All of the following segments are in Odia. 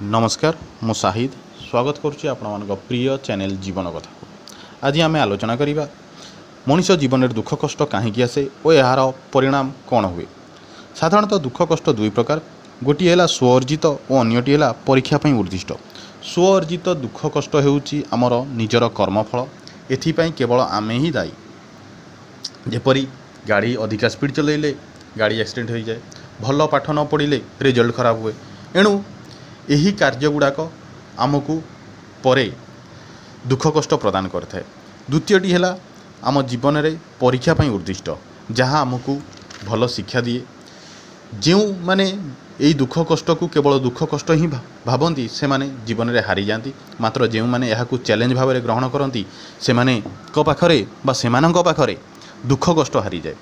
ନମସ୍କାର, ମୁଁ ସାହିଦ ସ୍ୱାଗତ କରୁଛି ଆପଣମାନଙ୍କ ପ୍ରିୟ ଚ୍ୟାନେଲ୍ ଜୀବନ କଥାକୁ। ଆଜି ଆମେ ଆଲୋଚନା କରିବା, ମଣିଷ ଜୀବନରେ ଦୁଃଖ କଷ୍ଟ କାହିଁକି ଆସେ ଓ ଏହାର ପରିଣାମ କ'ଣ ହୁଏ। ସାଧାରଣତଃ ଦୁଃଖ କଷ୍ଟ ଦୁଇ ପ୍ରକାର। ଗୋଟିଏ ହେଲା ସ୍ୱଅର୍ଜିତ ଓ ଅନ୍ୟଟି ହେଲା ପରୀକ୍ଷା ପାଇଁ ଉଦ୍ଦିଷ୍ଟ। ସ୍ୱଅର୍ଜିତ ଦୁଃଖ କଷ୍ଟ ହେଉଛି ଆମର ନିଜର କର୍ମଫଳ। ଏଥିପାଇଁ କେବଳ ଆମେ ହିଁ ଦାୟୀ। ଯେପରି ଗାଡ଼ି ଅଧିକା ସ୍ପିଡ଼ ଚଲାଇଲେ ଗାଡ଼ି ଆକ୍ସିଡେଣ୍ଟ ହୋଇଯାଏ, ଭଲ ପାଠ ନ ପଢ଼ିଲେ ରେଜଲ୍ଟ ଖରାପ ହୁଏ। ଏଣୁ ଏହି କାର୍ଯ୍ୟ ଗୁଡ଼ାକ ଆମକୁ ପରେ ଦୁଃଖ କଷ୍ଟ ପ୍ରଦାନ କରିଥାଏ। ଦ୍ୱିତୀୟଟି ହେଲା ଆମ ଜୀବନରେ ପରୀକ୍ଷା ପାଇଁ ଉଦ୍ଦିଷ୍ଟ, ଯାହା ଆମକୁ ଭଲ ଶିକ୍ଷା ଦିଏ। ଯେଉଁମାନେ ଏଇ ଦୁଃଖ କଷ୍ଟକୁ କେବଳ ଦୁଃଖ କଷ୍ଟ ହିଁ ଭାବନ୍ତି, ସେମାନେ ଜୀବନରେ ହାରିଯାଆନ୍ତି। ମାତ୍ର ଯେଉଁମାନେ ଏହାକୁ ଚ୍ୟାଲେଞ୍ଜ ଭାବରେ ଗ୍ରହଣ କରନ୍ତି, ସେମାନଙ୍କ ପାଖରେ ବା ସେମାନଙ୍କ ପାଖରେ ଦୁଃଖ କଷ୍ଟ ହାରିଯାଏ।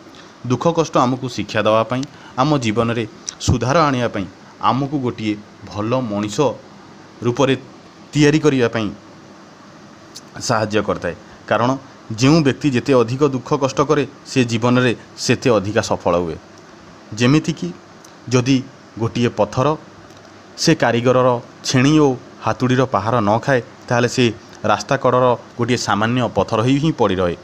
ଦୁଃଖ କଷ୍ଟ ଆମକୁ ଶିକ୍ଷା ଦେବା ପାଇଁ, ଆମ ଜୀବନରେ ସୁଧାର ଆଣିବା ପାଇଁ, ଆମକୁ ଗୋଟିଏ ଭଲ ମଣିଷ ରୂପରେ ତିଆରି କରିବା ପାଇଁ ସାହାଯ୍ୟ କରିଥାଏ। କାରଣ ଯେଉଁ ବ୍ୟକ୍ତି ଯେତେ ଅଧିକ ଦୁଃଖ କଷ୍ଟ କରେ, ସେ ଜୀବନରେ ସେତେ ଅଧିକା ସଫଳ ହୁଏ। ଯେମିତିକି ଯଦି ଗୋଟିଏ ପଥର ସେ କାରିଗରର ଛେଣି ଓ ହାତୁଡ଼ିର ପାହାର ନ ଖାଏ, ତାହେଲେ ସେ ରାସ୍ତା କଡ଼ର ଗୋଟିଏ ସାମାନ୍ୟ ପଥର ହେଇ ହିଁ ପଡ଼ି ରହେ,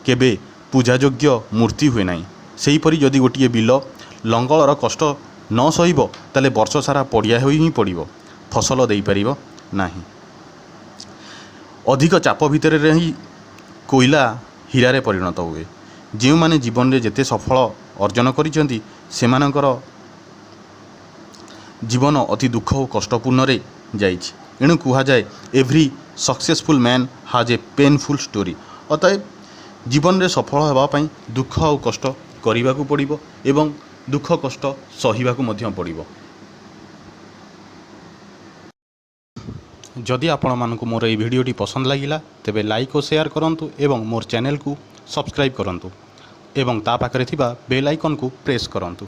କେବେ ପୂଜାଯୋଗ୍ୟ ମୂର୍ତ୍ତି ହୁଏ ନାହିଁ। ସେହିପରି ଯଦି ଗୋଟିଏ ବିଲ ଲଙ୍ଗଳର କଷ୍ଟ ନ ସହିବ, ତାହେଲେ ବର୍ଷ ସାରା ପଡ଼ିଆ ହୋଇ ହିଁ ପଡ଼ିବ, ଫସଲ ଦେଇପାରିବ ନାହିଁ। ଅଧିକ ଚାପ ଭିତରେ ରହି କୋଇଲା ହୀରାରେ ପରିଣତ ହୁଏ। ଯେଉଁମାନେ ଜୀବନରେ ଯେତେ ସଫଳ ଅର୍ଜନ କରିଛନ୍ତି, ସେମାନଙ୍କର ଜୀବନ ଅତି ଦୁଃଖ ଓ କଷ୍ଟପୂର୍ଣ୍ଣରେ ଯାଇଛି। ଏଣୁ କୁହାଯାଏ, "Every successful man has a painful story." ଅତଏବ ଜୀବନରେ ସଫଳ ହେବା ପାଇଁ ଦୁଃଖ ଆଉ କଷ୍ଟ କରିବାକୁ ପଡ଼ିବ ଏବଂ ଦୁଃଖ କଷ୍ଟ ସହିବାକୁ ମଧ୍ୟ ପଡ଼ିବ। ଯଦି ଆପଣମାନଙ୍କୁ ମୋର ଏହି ଭିଡ଼ିଓଟି ପସନ୍ଦ ଲାଗିଲା, ତେବେ ଲାଇକ୍ ଓ ସେୟାର କରନ୍ତୁ ଏବଂ ମୋର ଚ୍ୟାନେଲକୁ ସବସ୍କ୍ରାଇବ୍ କରନ୍ତୁ ଏବଂ ତା ପାଖରେ ଥିବା ବେଲ୍ ଆଇକନ୍କୁ ପ୍ରେସ୍ କରନ୍ତୁ।